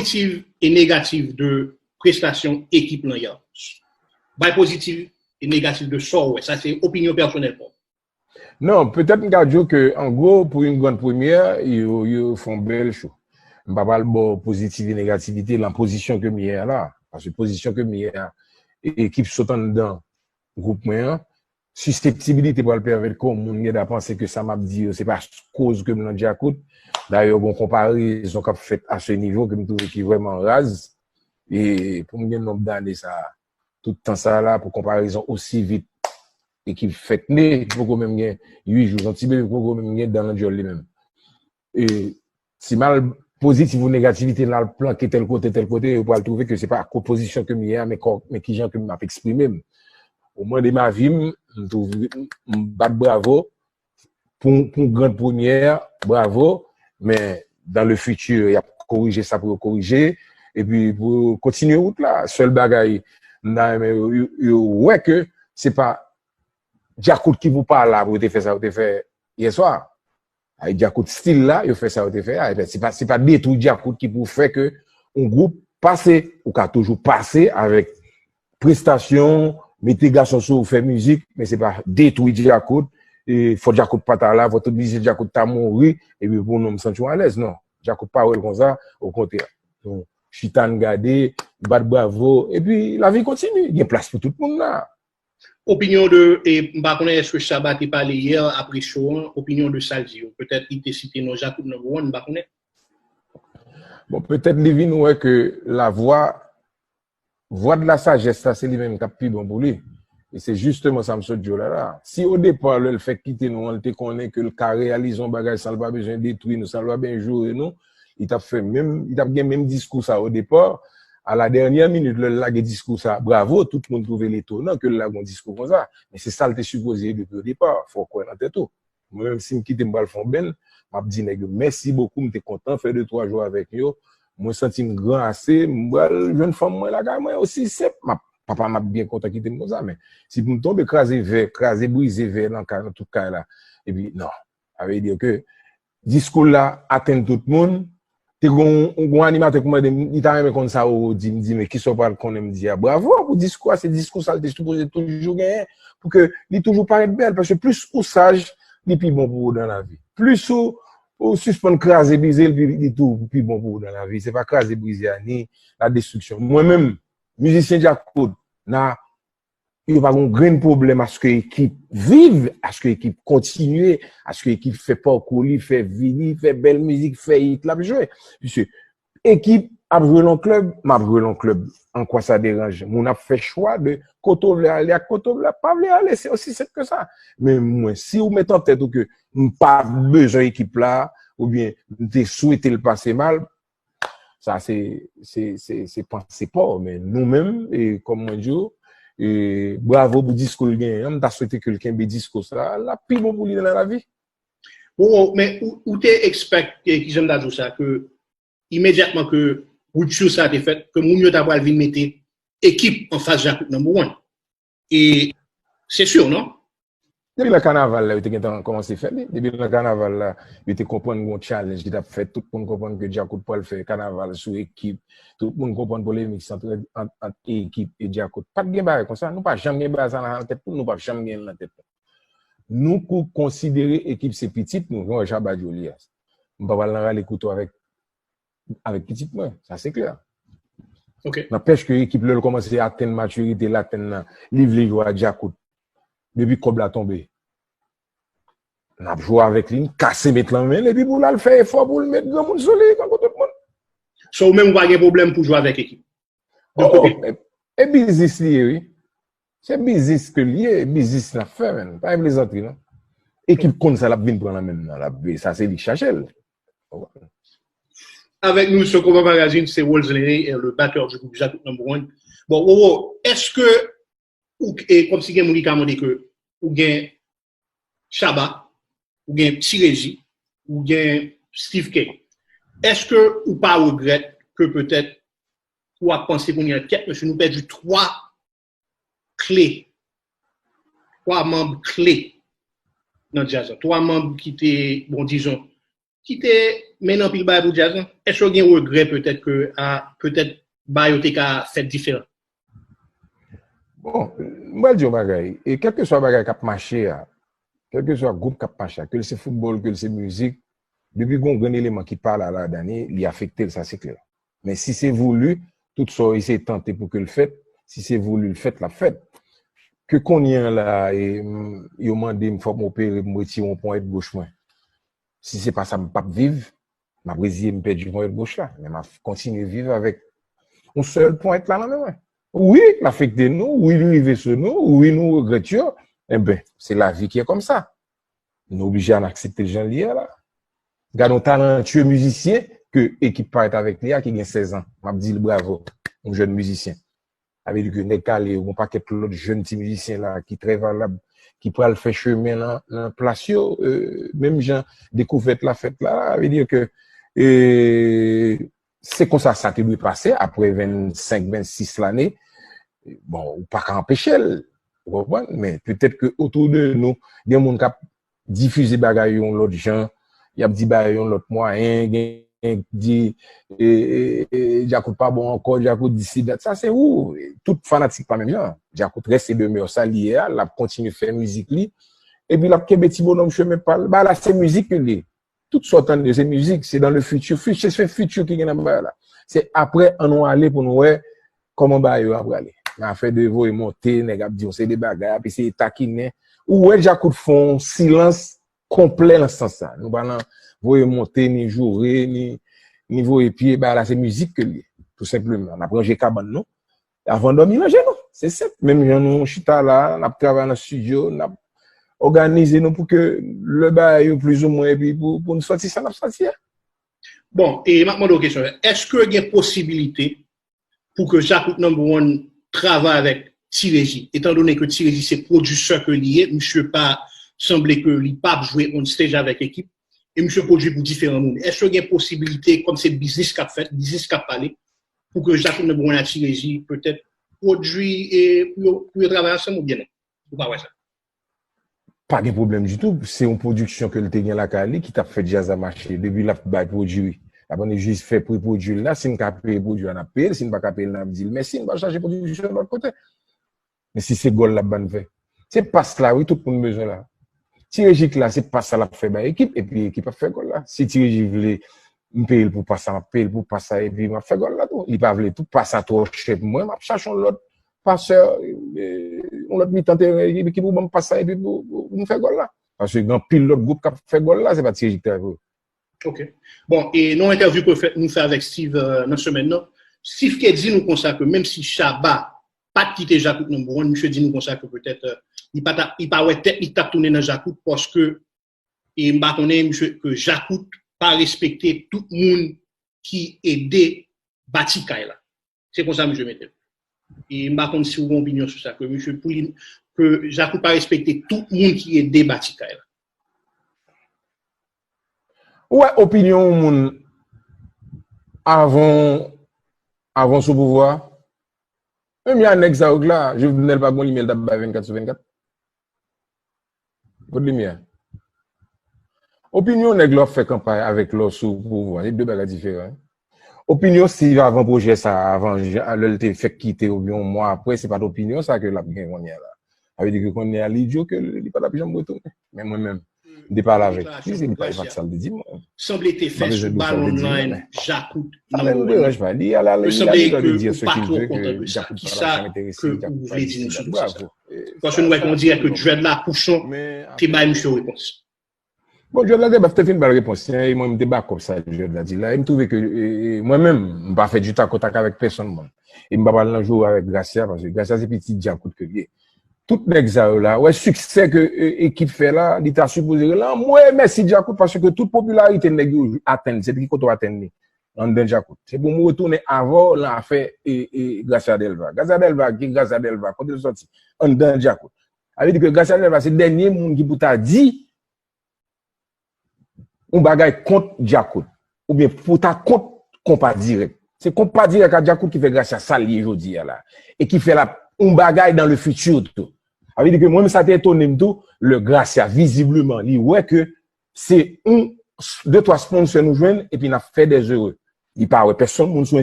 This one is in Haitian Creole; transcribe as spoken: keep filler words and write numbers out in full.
pozitif e negatif de prestasyon ekip lan yè. Bay pozitif e negatif de sa w wè. Sa se opinyon pèsonèl pa w. Non, petèt m ka di w ke, an gwo, pou yon grann premyè, yo, yo fè yon bèl cho. M pa pral ba w pozitif e negativite nan pozisyon ke m ye a la. Paske pozisyon ke m ye a, ekip sot anndan gwoup mwen an, siseptibilite pral pèmèt ke yon moun gen dwa panse ke sa m ap di yo, se pa koz ke m nan djakout. Dayè, gen yon konparezon k ap fèt a se nivo ke m twouve ki vrèman raz. E pou m gen nonb dane sa, tout tan sa la, pou konparezon osi vit, ekip fèk ne, ki poko menm gen uit jou, yon ti bebe ki poko menm gen dan nan dyòl li menm. E si m al pozitif ou negativite, m al planke tèl kote, tèl kote, yo pral twouve ke se pa konpozisyon ke m ye a, men kò, men kijan ke m ap eksprime m. Ou mande m avi m, m twouve, m bat bravo, pou, pou yon grann premyè, bravo, men dans le futur, y ap korije sa pou yo korije, epi pou yo kontinye wout la. Sèl bagay, m ta renmen yo, yo, yo wè ke se pa djakout ki pou pa la pou yo te fè sa yo te fè yè swa. Ay djakout stil la, yo fè sa yo te fè a. Ebyen, se pa, se pa detwi djakout ki pou fè ke yon gwoup pase, ou ka toujou pase avèk prestasyon, mete gason sou ou, fè mizik, men se pa detwi djakout, e fò djakout pa ta la, fò tout mizisyen djakout ta mouri, epi pou nou m santi w alèz, non. Djakout pa wè l konsa, okontrè. Nou chita n gade, bat bravo, epi lavi kontinye, gen plas pou tout moun la. Opinyon de, e m pa konnen èske Shabba te pale yè apre show an, opinyon de sa l di yo. Petèt li te site non Djakout Number One, m pa konnen. Bon, petèt li vin wè ke lavwa, vwa de la sajès la, se li menm k ap pi bon pou li. E se jisteman sa m sot di w la la. Si o depa, lè l fèk kite nou an, l te konnen ke l ka reyalize yon bagay san l pa bezwen detwi nou, san l pa bezwen joure nou, li t ap fè menm, li t ap gen menm diskou sa o depa. A la dènyè minit, lè l lage diskou sa, bravo, tout moun twouve l etonan ke l lage yon diskou konsa. Men se sa l te sipoze ye depi o depa, fò w kwè nan tèt ou. Mwen menm, si m kite m pral fè yon band, m ap di nèg yo mèsi bokou, m te kontan fè de twa jou avèk yo. Mwen santi m gran ase, m pral jwenn fanm mwen lakay mwen, osi senp. M ap, papa m ap byen kontan kite m konsa, men si pou m tonbe kraze vè, kraze brize vè nan kay, nan tout kay la, epi non. Sa vle di ke diskou l la atenn tout moun. Te gon yon, yon animatè k mande m, li ta renmen konn sa Roro di, m di, men kisa w pral konnen m di a? Bravo pou diskou a, se diskou sa l te sipoze toujou genyen, pou ke li toujou parèt bèl, paske plis ou saj, li pi bon pou ou dan lavi. Plis ou, ou sispann kraze brize, li, li tou pi bon pou ou dan lavi. Se pa kraze brize a, ni la destriksyon. Mwen menm, mizisyen djakout, na yo pa gen grenn pwoblèm aske ekip viv, aske ekip kontinye, aske ekip fè pakou li, fè vi li, fè bèl mizik, fè hit l ap jwe. Piske ekip ap jwe nan klèb, m ap jwe nan klèb. An kwa sa deranje? Moun ap fè chwa de kote w vle ale ak kote w vle, pa vle ale, se osi senp ke sa. Men mwen, si w met an tèt ou ke m pa bezwen ekip la, oubyen m te swete l pase mal, sa se, se, se, se panse pa w. Men nou menm, e, kòm mwen di w, e, bravo pou diskou l genyen an, m ta swete ke l kenbe diskou sa, l ap pi bon pou li nan lavi. Bon, men ou, ou te expect, e, kijan m ta di w sa, ke imedyatman ke rupture sa te fèt, ke moun yo ta pral vin mete ekip anfas Djakout Number One. E se si, non? Depi nan kanaval la, yo te gentan kòmanse fè li. Depi nan kanaval la, yo te konprann gon challenge ki t ap fèt. Tout moun konprann ke Djakout pral fè kanaval sou ekip. Tout moun konprann polemik sa ant, ant, ant ekip e Djakout. Pa t gen bagay konsa. Nou pa janm gen bagay sa nan tèt nou. Nou p ap janm gen l nan tèt nou. Nou kou konsidere ekip se pitit nou, jan Shabba di w li a. M pa pral nan rale kouto avèk, avèk pitit mwen, sa se klè. Ok. Nanpèch ke ekip lè l kòmanse atenn matirite l atenn nan, li vle jwe a Djakout. Depi kòb la tonbe, n ap jwe avèk li, n kase met lan men l, epi pou l al fè efò pou l met granmoun sou li, tankou tout moun. So, ou menm ou pa gen pwoblèm pou jwe avèk ekip? Oh, e, e biznis li ye, wi. Se biznis ke l ye, e biznis n ap fè, menn. Pa gen plezantri, non. Ekip konn sa l ap vin pran nan men m nan, l ap, sa se li k chache l. Avèk nou sou Konpa Magazine, se Rolls Larry, le batteur du groupe Djakout Number One. Bon, Roro, èske ou, e kòmsi gen moun ki ka mande ke ou gen Shabba, ou gen Ti Rezi, ou gen Steve K. Èske ou pa regrèt ke petèt ou ap panse kounye a, kèt mesye, nou pèdi twa kle, twa manm kle nan djaz la, twa manm ki te, bon, dizon, ki te mennen anpil bagay pou djaz lan? Èske w gen regrè petèt ke, a, petèt, bagay yo te ka fèt diferan? Bon, m pral di yon bagay. E kèlkeswa bagay k ap mache a, kèlkeswa gwoup k ap mache a, ke l se foutbòl, ke l se mizik, depi gon grenn eleman ki pa la ladan li, li afekte l, sa se klè. Men si se voulu, tout sa w eseye tante pou ke l fèt, si se voulu l fèt, l ap fèt. Ke kounye a la, e, m, yo mande m fòk m opere pou m retire yon ponyèt goch mwen. Si se pa sa, m p ap viv, m ap reziye m pèdi ponyèt goch la. Men m ap kontinye viv avèk yon sèl ponyèt la nan men mwen. Wi, l afekte nou, wi, li rive sou nou, wi, nou regrèt yo. Enben, se lavi ki è kòmsa. Nou oblije ann aksepte l jan l ye a la. Gade yon talantiye mizisyen ke ekip parèt avèk li a ki gen sèz an. M ap di l bravo, yon jèn mizisyen. Sa vle di ke nèg k ale yo, gon pakèt lòt jèn ti mizisyen la ki trè valab, ki pral fè chemen nan, nan plas yo, e, menm jan dekouvèt la fèt la, sa vle di ke, e, se konsa sa te dwe pase apre vennsenk, vennsis lane. Bon, ou pa ka anpeche l, ou konprann? Men petèt ke otou de nou, gen moun k ap difize bagay yo yon lòt jan, y ap di bagay yo yon lòt mwayen, gen, gen k di, e, e, e, Djakout pa bon ankò, Djakout disi dat. Sa se ou, tout fanatik pa menm jan. Djakout reste demeure sa li ye a, l ap kontinye fè mizik li, epi l ap kenbe ti bonòm chemen pa l. Bagay la se mizik ke l ye. Tout sa w tande se mizik, se dans le futur. Futur, se futur ki gen nan bagay la. Se apre ann nou ale pou nou wè kòman bagay yo ap prale. Nan afè de voye monte, nèg ap di yon seri de bagay, ap eseye takinen. Ou wè Djakout fè yon silans konplè nan sans sa. Nou pa nan voye monte, ni joure, ni, ni voye pye, bagay la se mizik ke l ye. Tou senpleman. N ap ranje kabann nou. Avan dòmi, ranje nou. Se senp. Menm jan nou chita la, n ap travay nan estidyo, n ap òganize nou pou ke lè bagay yo plizoumwen, epi pou, pou n sòti sa n ap sòti a. Bon, e m ap mande w kesyon. Èske gen posibilite pou ke Djakout Number One travay avèk Ti Reji, etan done ke Ti Reji se pwodisè ke li ye, misye pa sanble ke li p ap jwe on stage avèk ekip, e misye pwodui pou diferan moun. Èske gen posibilite, kòm se biznis k ap fèt, biznis k ap pale, pou ke Djakout Number One ak Ti Reji petèt pwodui e pou yo, pou yo travay ansanm oubyen non? Ou pa wè sa? Pa gen pwoblèm ditou. Se yon pwodiksyon ke l te gen lakay li ki t ap fè djaz la mache. Depi l ap bay pwodui, l ap annik jis fè pre-pwodui l la. Si n ka peye pwodui a, n ap peye l. Si n pa ka peye l, n ap di l mèsi. N pa chache pwodiksyon lòt kote. Men si se gòl l ap ban n fè. Se pas la, wi, tout moun bezwen la. Ti Reji k la, se pas sa l ap fè bay ekip, epi ekip ap fè gòl la. Si Ti Reji vle m peye l pou pas sa, m ap peye l pou pas sa, epi m ap fè gòl la tou. Li pa vle tou, pas sa twò chè pou mwen, m ap chache yon lòt pasè, e, yon lòt mitan teren ki, ki pou ban m pas sa epi pou, pou, pou m fè gòl la. Paske gen anpil lòt gwoup k ap fè gòl la, se pa Ti Reji k travay pou yo. Ok. Bon, e nan yon entèvyou ke fè, nou fè avèk Steve, euh, nan semèn nan, Steve te di nou konsa ke menm si Shabba pa t kite Djakout Number One, misye di nou konsa ke petèt, euh, li pa ta, li pa wè tèt li t ap tounen nan Djakout paske e m pa konnen misye ke Djakout pa respekte tout moun ki ede bati kay la. Se konsa misye mete l. E m pa konn si w gen opinyon sou sa, ke misye pou li, ke Djakout pa respekte tout moun ki ede bati kay la. Ou wè opinyon yon moun avan, avan sou pouvwa? Menm jan nèg sa yo k la, Jovenel pa gon limyè l t ap bay vennkat sou vennkat. Kot limyè? Opinyon nèg lè w ap fè kanpay avèk lè w sou pouvwa, se de bagay diferan. Opinyon Steve avan pwojè sa, avan jan, lè l te fèk kite oubyen yon mwa apre, se pa t opinyon sa ke l ap gen kounye a la. Sa vle di ke kounye a li di w ke li pa t ap janm retounen. Men mwen menm, m te pale avèk li, se li pa, e pa t sa l te di mwen. Sanble te fè sou bottom line Djakout nan moman. Li a la, li a libre de dire ce qu'il veut, ke Djakout pa t ap janm enterese, Djakout pa t ap janm isit. Bravo. Paske nou wè ke on dirè ke dread la, Pouchon te bay misye repons. Bon, dread la te, te fin ba l repons, e mwen m te bakòp sa dread la di la, e m twouve ke, e, e, mwen menm, m pa fè ditak o tak avèk pèsonn moun. E m pa pral nan joure avèk Gracia, paske Gracia se pitit Djakout ke l ye. Tout nèg sa yo la, wè siksè ke, e, ekip fè la, li ta sipoze rele anmwe mèsi Djakout, paske tout popilarite nèg yo atenn, se ki kote w atenn li? Anndan Djakout. Se pou m retounen avè w nan afè, e, e, Gracia Delva. Gracia Delva, ki Gracia Delva, kote l sòti? Anndan Djakout. Sa vle di ke Gracia Delva se dènye moun ki pou ta di yon bagay kont Djakout, oubyen pou ta kont Konpa Dirèk. Se Konpa Dirèk ak Djakout ki fè Gracia sa l ye jodi a la, e ki fè l ap yon bagay dans le futur tou. Sa vle di ke mwen menm sa te etone m tou, lè Gracia vizibleman li wè ke se yon de twa sponsor nou jwenn, epi n ap fè des heureux. Li pa wè pèsonn moun sou